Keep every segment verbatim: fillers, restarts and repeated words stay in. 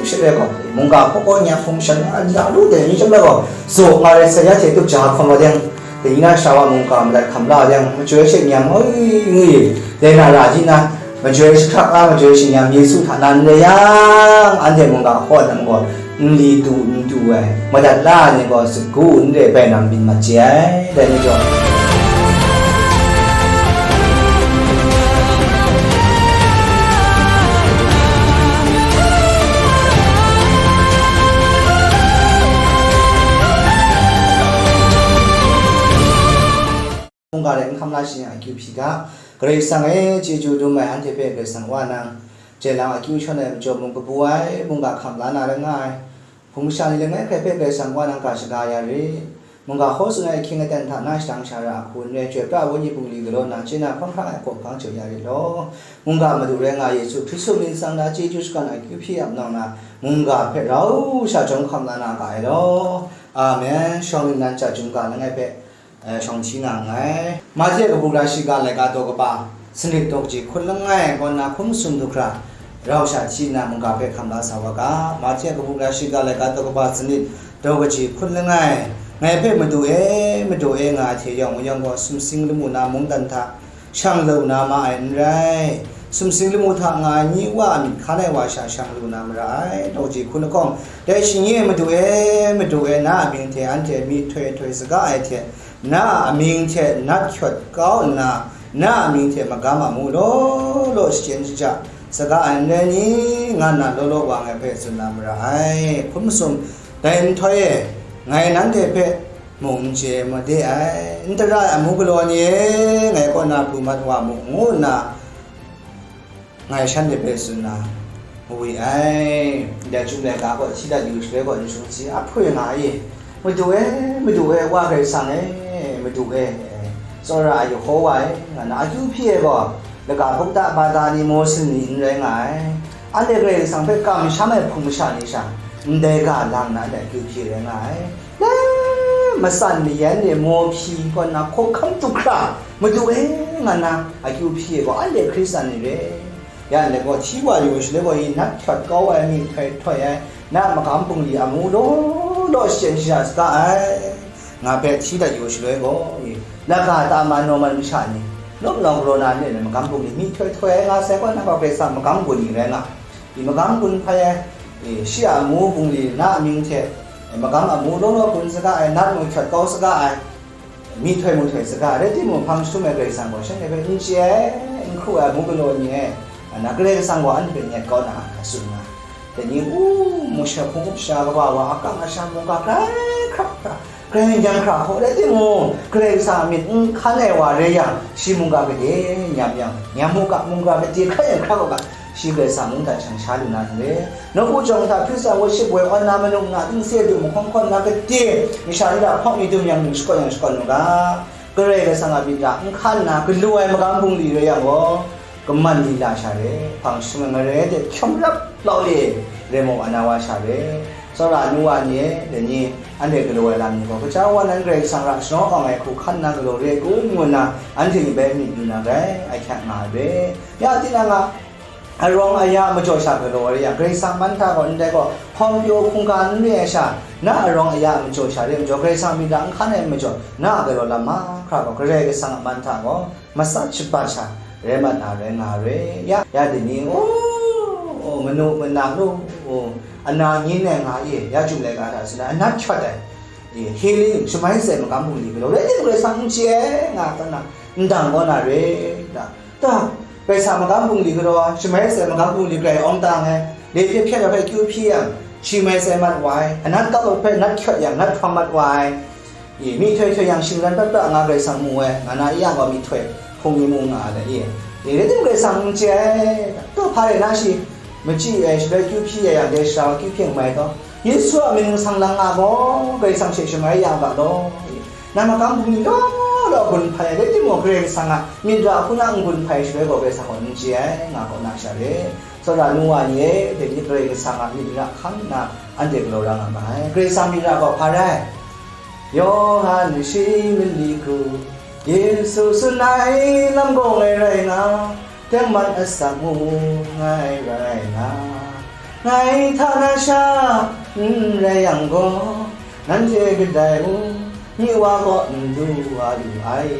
Shit rai gaw, mungga hpaw kaw ni a hpung shan a ni a lu de ni chyawm rai gaw, zaw nga rai sai ya hte tup ja hkawm wa deng, dai ni na sha wa mungga madat hkam la deng, majoi she nyam oi ngwi, dai na ra di na, majoi shahkrak a majoi she nyam Yesu hta na n rai yang, anhte mungga hpaw na gaw, n li tu n tu ai, madat la ai ni gaw sagu n re bai nang byin mat chye ai, dai ni gaw. Mungga rai n hkam la shi a akyu hpyi ga, Karai Kasang e chyeju dum ai anhte hpe Karai Kasang wa nang, jen lang akyu shawn ai majaw mung kabu ai, mungga hkam la na rai nga ai. Hpung masha ni langai hkrai hpe Karai Kasang wa nang ga shaga ya rit. Mungga hkaw tsun ai ahkying aten hta na shadang sha ra a hku n rai, chyoi pra ai wenyi bungli galaw na, chye na hkawng hkra ai hkawhkang jaw ya rit law. Mungga Madu rai nga ai Yesu Hkristu mying tsang na chyeju shakawn ai akyu hpyi ap nau na, mungga hpe rau sha jawm hkam la na ga ai law. Amen. Shawng nnan chya chyum ga langai hpe, eh, shawng hti na nngai. Mahte kabu gara shiga laika daw kaba sanit daw kaji hkun langai kaw na hkum sum du hkra, rau sha hti nna mungga hpe hkam la sa wa ga. Mahte kabu gara shiga laika daw kaba sanit daw kaji hkun langai, ngai hpe Madu e, Madu e nga ai hte yawng mayawng gaw sumsing lamu na mungdan hta shang lu na ma ai n rai. Sumsing lamu hta nga ai ni wa a myit hkan ai wa sha shang lu na mara ai, daw kaji hkun lahkawng. Dai shi ni e, Madu e, Madu e, na a mying hte anhte myihtoi htoi saga ai hte, na a mying hte nat hkyawt kau nna, na a mying hte magam amu law law shachyen shaja saga ai n rai ni, nga nna law law wa ngai hpe tsun na mara ai. Hkun masum, dai nhtoi e, ngai nanhte hpe mung n chye made ai, n tara ai amu galaw ni e, ngai kaw na pru mat wa mu, ngu nna, ngai shanhte hpe tsun na mawi ai. Ndai chyum laika gaw hti dat yu shaloi gaw, n shung si, ahpoi nga ai, Madu e, Madu e, Wa Karai Kasang e, Madu e, tsawra ai Yehowa e, nga na akyu hpyi ai gaw, laga bukta bata ni, mawsin ni n rai nga ai. Anhte Karai Kasang hpe kamsham ai hpung masha ni sha, ndai ga lang na ndai akyu hpyi rai nga ai. Na matsan mayan e maw hpyi kaw nna hkawhkam tup hkra, Madu e, nga na akyu hpyi ai gaw, anhte Hkristan ni re. Ya ndai gaw, hti wa yu shaloi gaw, i nat hkyawt kau ai myihtoi htoi ai, na magam bungli amu law law shachyen shaja saga ai, nga hpe hti dat yu shaloi gaw, i laga ta ma normal masha ni, nawp nau galaw na nni magam bungli myihtoi htoi ai nga sai gaw, na gaw Karai Kasang magam gun ni rai nga, i magam gun hpai ai, i shi a amu bungli na a mying hte, i magam amu law law gun saga ai, nat mung hkyawt kau saga ai, myihtoi myihtoi saga, rai timung, hpang jahtum ai Karai Kasang gaw shanhte hpe n chye ai, n hkru ai amu galaw ni e, ana Karai Kasang gaw anhte hpe nyet kau na, a tsun nga. Dai ni, u, mung sha hpung up sha kaba wa, akang asha mungga grai hkra hkra, grai n yang hkra hkaw, rai timung, Karai Kasang a myit n hkan ai wa rai yang, shi mungga gade nyam yang, nyam u ga, mungga gade hkra yang hkra u ga, shi Karai Kasang mungdan shang sha lu na n re. Nawku jawng hta Hkristan worship woi awn na manu na, tingse du mahkawng hkawn na gade, masha ni hta hpawng mi dum yang, nu shakawn yang shakawn mu ga. Karai Kasang a myit ra n hkan na, galu ai magam bungli rai yang gaw, kaman lila sha re, hpang jahtum ai ngarai de hkyawm rap lau le, rai mau ana wa sha re. Tsawra nu wa ni e, dai ni, anhte galaw ai lam ni gaw, gaja wa nan Karai Kasang ra shanaw awng ai hku hkan na galaw re ai kun ngu nna, anhte ni bai myit yu na rai, ahkyak nga ai re. Ya tinang a, arawng aya a majaw sha galaw ai re yang, Karai Kasang man hta gaw ndai gaw, hpawng pyaw hkungga n re ai sha, na arawng aya a majaw sha re ai majaw, Karai Kasang myit ra n hkan ai majaw, na a galaw lam mahkra gaw, Karai Kasang a man hta gaw, matsat shabat sha rai mat na rai nga ai re. Ya, ya dai ni, o, o, manu mana lu, o, ana nyin ai nga e, ya chyum laika hta tsun ai, anat hkyawt ai, e, healing, shamai sai magam bungli galaw rai, Karai Kasang n chye ai nga, ta na, ndang kaw na re, ta, ta, Karai Kasang magam bungli galaw ai, shamai sai magam bungli grai awng tang ai, le hpye hpyat ai hpe akyu hpyi yang, shi mai sai mat wa ai, anat kap ai hpe nat hkyawt yang, nat hpang mat wa ai, e, myihtoi htoi yang shingran prat pra nga Karai Kasang mu ai, nga na ya gaw myihtoi hpung mi mu nga ai, e, e, rai tim Karai Kasang n chye ai, taw hpa rai na shi, machyi ai, shaloi akyu hpyi ai yang, dai sara akyu hpyi mai taw, Yesu a mying nsang lang nga gaw, Karai Kasang she shamai ya ga law, e, na magam bungli law law gun hpai ai, rai timung, Karai Kasang a myit ra hku na n gun hpai shaloi gaw, Karai Kasang gaw n chye ai, nga kaw na sha re. Tsawra nu wa ni e, dai ni Karai Kasang a myit ra hkang nna, anhte galaw ra nga ma ai. Karai Kasang myit ra gaw hpa rai? Yawhan shi mali hku, Yesu tsun ai lam gaw ngai rai nga, tengman asak mu ngai rai nga, Ngai hta na sha n rai yang gaw, nanhte kadai mung, nye Wa kaw n du wa lu ai.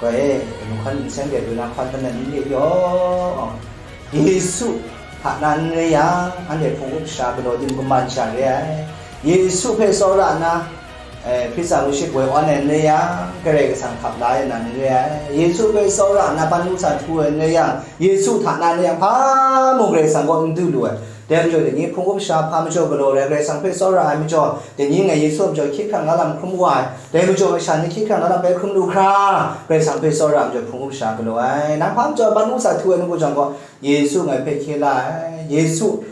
Gaw e, kanu hkan nsen de du na hkan hkan na n re yaw. Yesu hta na n re yang, anhte hpung up sha galaw din kaman sha re ai. Yesu hpe tsawra nna, eh, hpyi tsang wunship woi awn ai n re yang, Karai Kasang hkap la ai na n re ai. Yesu hpe tsawra nna, ban lu sa htu ai n re yang, Yesu hta na n re yang, hpa mung Karai Kasang kaw n du lu ai. Dai majaw, dai ni hpung up sha hpa majaw galaw rai, Karai Kasang hpe tsawra ai majaw, dai ni ngai Yesu a majaw hkye hkrang na lam hkrum wa ai. Dai majaw masha ni hkye hkrang na lam bai hkrum lu hkra, Karai Kasang hpe tsawra ai majaw hpung up sha galaw ai. Nang hpa majaw ban lu sa htu ai nu gaw jang gaw, Yesu ngai hpe hkye la ai. Yesu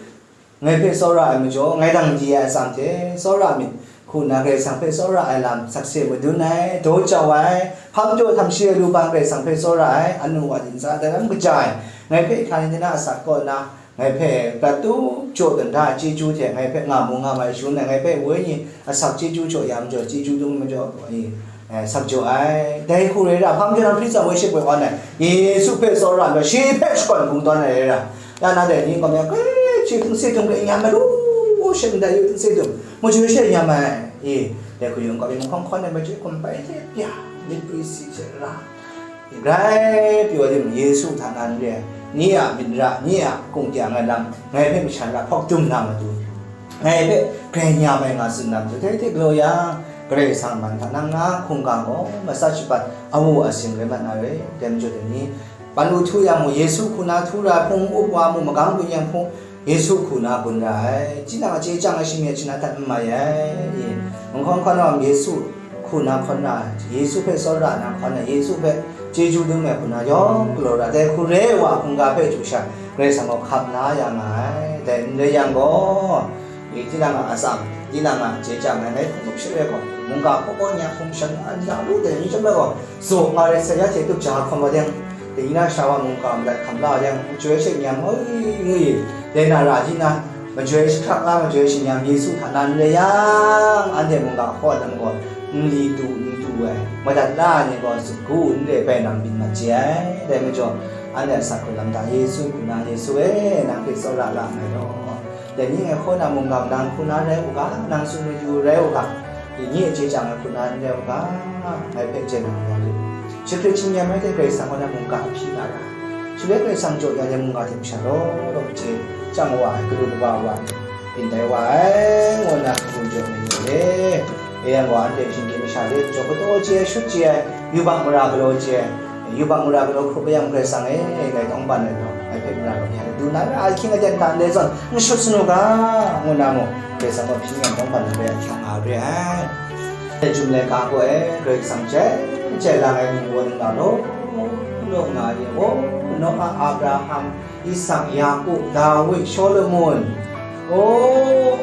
ngai hpe tsawra ai majaw, ngai dang di ai atsam hte tsawra myit, hku nna Karai Kasang hpe tsawra ai lam sakse madun ai, daw jau ai, hpa majaw htam shi ai lu ban Karai Kasang hpe tsawra ai, anu wa ntsa daram kaja ai, ngai hpe hkra ni na asak kaw nna, ngai hpe prat tup jaw dan da ai chyeju hte, ngai hpe nga mu nga mai shangun ai, ngai hpe wenyi asak chyeju jaw ya majaw, chyeju dung majaw, eh, sak jaw ai. Dai hku rai ra, hpa majaw nang hpyi tsang woi ship woi awn ai, Yesu hpe tsawra nna, shi hpe shakawn hkungdawn ai rai ra. Ya na dai ni gaw, ya, eh, shi htingse dum rai nyam ai, lu, shi ndai yu htingse dum, majoi she nyam ai, e, dai hku yung gaw, mung hkawng hkawn ai majoi kumpai hte pya, myit pri si hte ra, grai pyaw tim, Yesu hta na n re ai, nye a myit ra, nye a kungkyang ai lam, ngai hpe masha ra hpawk dum na matu, ngai hpe grai nyam ai nga tsun na matu, dai hte galaw yang, Karai Kasang man hta nang na hkungga gaw, matsat shabat, awu asin rai mat na re, dai majaw dai ni, ban lu htu yang mung, Yesu hku na htu ra ai, hpung up wa mung, magam gun yang hpung, Yesu hku na gun ra ai, tinang a chye chyang ai shingnye shana htat n mai ai, e, mung hkawng hkawn ai wa, Yesu hku na hkawn ra ai, Yesu hpe tsawra na hkawn ai, Yesu hpe chyeju dum ai hku na yawng galaw ra ai, dai hku re ai wa hkungga hpe chyu sha, Karai Kasang gaw hkap la ya nga ai, dai n rai yang gaw, e, tinang a atsam, tinang a chye chyang ai, ngai hpung up sha rai gaw, mungga hpaw hpaw ni a hpung shan a, nta lu dai ni chyawm rai gaw, zaw nga rai sai, ya hte tup ja hkawm wa deng, dai na sha wa mungga madat hkam la deng, majoi she nyam, oi, ngwi, dai na ra di na, majoi shahkrak la, majoi she nyam, Yesu hta na n re yang, anhte mungga hkaw lam gaw, nli tu n tu ai, madat la ai ni gaw, zup gu n re bai nang byin mat chye ai. Dai majaw, anhte a sak hkrung lam hta, Yesu hku na, Yesu e, nang hpe tsawra la nngai law. Dai ni ngai hkaw na mungga, nang hku na rai u ga, nang tsun mayu rai u ga, dai ni a chye chyang ai hku na n rai u ga, ngai hpe jen nang ya rit. Shi hkrit shi n rai hte Karai Kasang kaw na mungga hpyi na ra, shi rai Karai Kasang jaw ya ai mungga hte masha law law chye chyang wa ai, galu kaba wa ai, byin tai wa ai, ngu na hku jaw mayu le. E yang gaw, anhte hpyi n-, masha le jaw kataw chye ai, shut chye ai, yubak mara galaw chye ai, yubak mara galaw hkrup yang, Karai Kasang e, ngai tawngban ai gaw, ngai hpe mara gaw ya ai, du na ra ai, ahkying aten hta ndai zawn, n shut sanu ga, ngu na mung, Karai Kasang gaw hpyi n-, tawngban ai rai ai hkyang nga re ai. Dai Jum laika gaw e, Karai Kasang chyai chyai lang ai ningwaw ningla law law nga ai ni, o, Noa, Abraham, Isak, Yaku, Dawi, Shawlumon, o,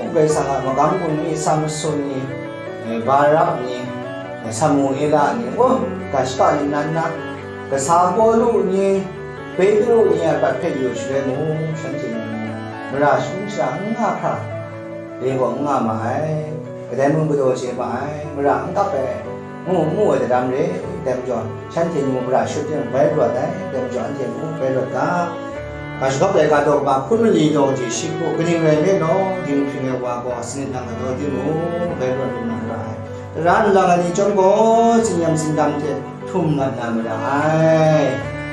Karai Kasang a magam gun ni, Samsun ni, eh, Barak ni, eh, Samuela ni, o, ga shaka ni nan na, kasa Pawlu ni, Petru ni a prat hpe yu shaloi mung, shanhte ni mung, mara shagun shara n nga hkra, re gaw n nga ma ai, kadai mung kadaw chye ma ai, mara n kap ai, ngu ngu ai daram re, dai majaw, shanhte ni mung mara shut timung bai rawt ai, dai majaw, anhte mung bai rawt ga. Ga shagawp ai ga daw kaba hpun mali daw kaji shi hku, kaning rai nme law, dinghpring ai wa gaw sanit nang galaw timung, bai rawt lu na ra ai. Tara nlang ai ni chyawm gaw, tsinyam tsindam hte htum mat na mara ai.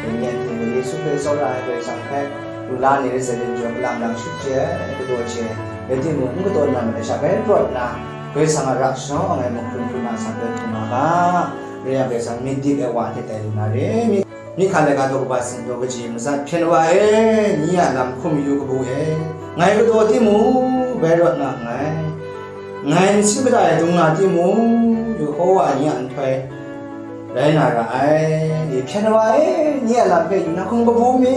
Dai ni anhte gaw Yesu hpe tsawra ai Karai Kasang hpe, lu la ni rai sai lim jaw, kalang lang shut chye ai, kadaw chye ai, rai timung, n kadaw na mara sha bai rawt nna, Karai Kasang a ra shadawn ai mahkrum hkrum na asak bai hkrum nga ga, rai yang Karai Kasang myit dik ai wa hte tai lu na re, myit, myit hkan laika daw kaba singdaw kaji matsat hpyen wa e, ni a lam hkum yu kabu e, ngai kadaw timung, bai rawt nga nngai. Ngai nsin mada e dung nga timung, Yehowa ni a nhtoi rai na ra ai. Hpyen wa e, ni a lam hpe yu na hkum kabu mi?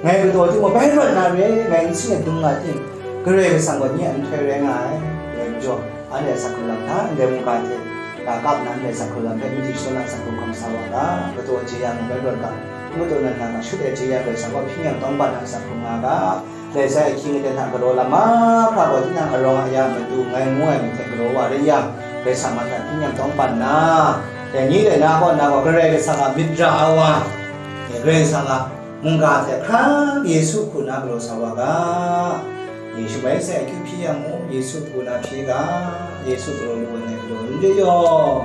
Ngai kadaw timung, bai rawt na re, ngai nsin e dung nga tim, Karai Kasang gaw ni a nhtoi rai nga ai. Dai majaw, anhte a sak hkrung lam hta, ndai mungga hte ga kap nna, ndai sak hkrung lam hpe myit shaw na sak hkrung hkam sa wa ga, kadaw chye yang bai rawt ga, n kadaw na hkra shut ai chye yang, Karai Kasang gaw hpyi n-, tawngban na sak hkrung nga ga. Dai sai ahkying aten hta galaw lam mahkra gaw, tinang arawng aya a matu ngai ngu ai myit hte galaw wa rai yang, Karai Kasang a hta hpyi n-, tawngban nna, dai ni dai na kaw na gaw, Karai Kasang a myit ra ai wa, Karai Kasang a Mungga hte hkra Yesu hku na galaw sa wa ga. Yesu bai sai akyu hpyi yang mung, Yesu hku na hpyi ga, Yesu galaw lu ai galaw lu de yaw.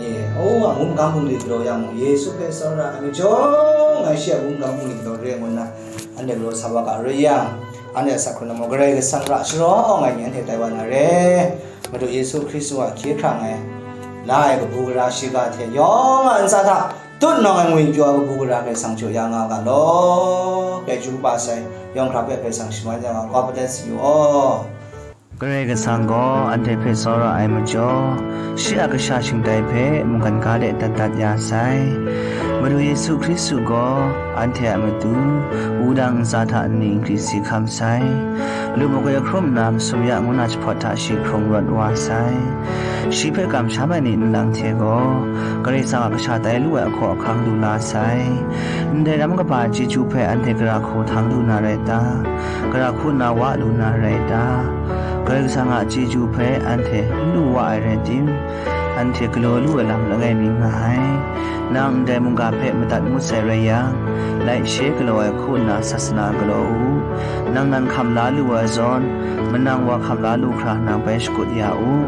Ye, o, a mungga bungli galaw yang mung, Yesu hpe tsawra ai majaw, ngai shi a mungga bungli galaw re ngu nna, anhte galaw sa wa ga rai yang, anhte a asak hkrung na mung, Karai Kasang ra sharawng ai ni anhte tai wa na re. Madu Yesu Hkristu a hkye hkrang ai, la ai kabu gara shiga hte yawng a ntsa hta, tut nawng ai ngwi pyaw ai kabu gara Karai Kasang jaw ya nga ga law, Karai Kasang kaba sai, yawng hkra hpe Karai Kasang shaman ya nga, God bless you all. Karai Kasang gaw anhte hpe tsawra ai majaw, shi a kasha shingtai hpe mungkan ga de dat dat ya sai. Madu Yesu Hkristu gaw anhte a matu, wudang ntsa hta nni nkri si hkam sai. Lu makoi ahkrum nna masum ya ngu na jahpawt hta shi hkrung rawt wa sai. Shi hpe kamsham ai ni nlang hte gaw, Karai Kasang a kasha tai lu ai ahkaw ahkang lu la sai. Ndai ram kaba chyeju hpe anhte gara hku htang lu na rai ta? Gara hku nna wa lu na rai ta? Karai Kasang a chyeju hpe anhte n lu wa ai rai tim, anhte galaw lu ai lam langai mi nga ai. Nang ndai mungga hpe madat ngut sai rai yang, laishe galaw ai hku nna sasana galaw u. Nang nan hkam la lu ai zawn, manang wa hkam la lu hkra nang bai shakut ya u.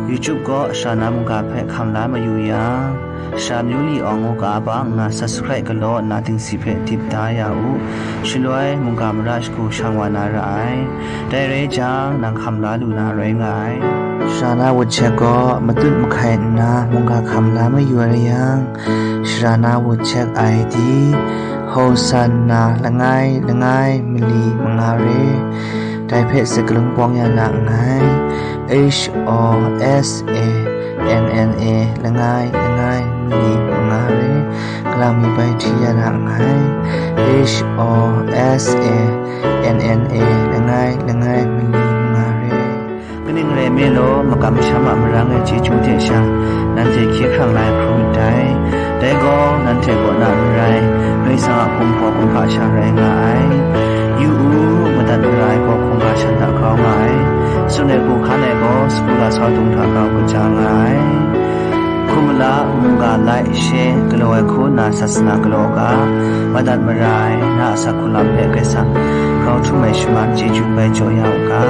YouTube gaw Sara na mungga hpe hkam la mayu yang, Sara Myu Li Awng ngu ga bang nna subscribe galaw nna dingsi hpe dip da ya u. Shaloi mungga mara shagu shang wa na ra ai. Dai rai jang, nang hkam la lu na rai nga ai. Sara na WhatsApp gaw matut mahkai nna mungga hkam la mayu ai rai yang, Sara na WhatsApp I D, Hosanna langai langai mali manga re. Dai hpe sakalung pawng ya na nngai. H O S A N N A langai langai mali manga re. Galang mi bai hti ya na nngai. H O S A N N A langai langai mali manga re. Kaning rai nme law, makam masham a marang e chyeju hte sha, nanhte hkye hkrang la ai hkrum ndai. Dai gaw, nanhte kaw na n rai, Karai Kasang a kumhpaw kumhpa sha rai nga ai. Yu u, madat mara ai gaw hkungga shan hta grau nga ai. Tsun ai hku hkan ai gaw, sagu lasau dung hta grau kaja nga ai. Hkum mala, mungga laishe galaw ai hku nna sasana galaw ga, madat mara ai na a asak hku lam hpe Karai Kasang grau htum ai shaman chyeju bai jaw ya u ga.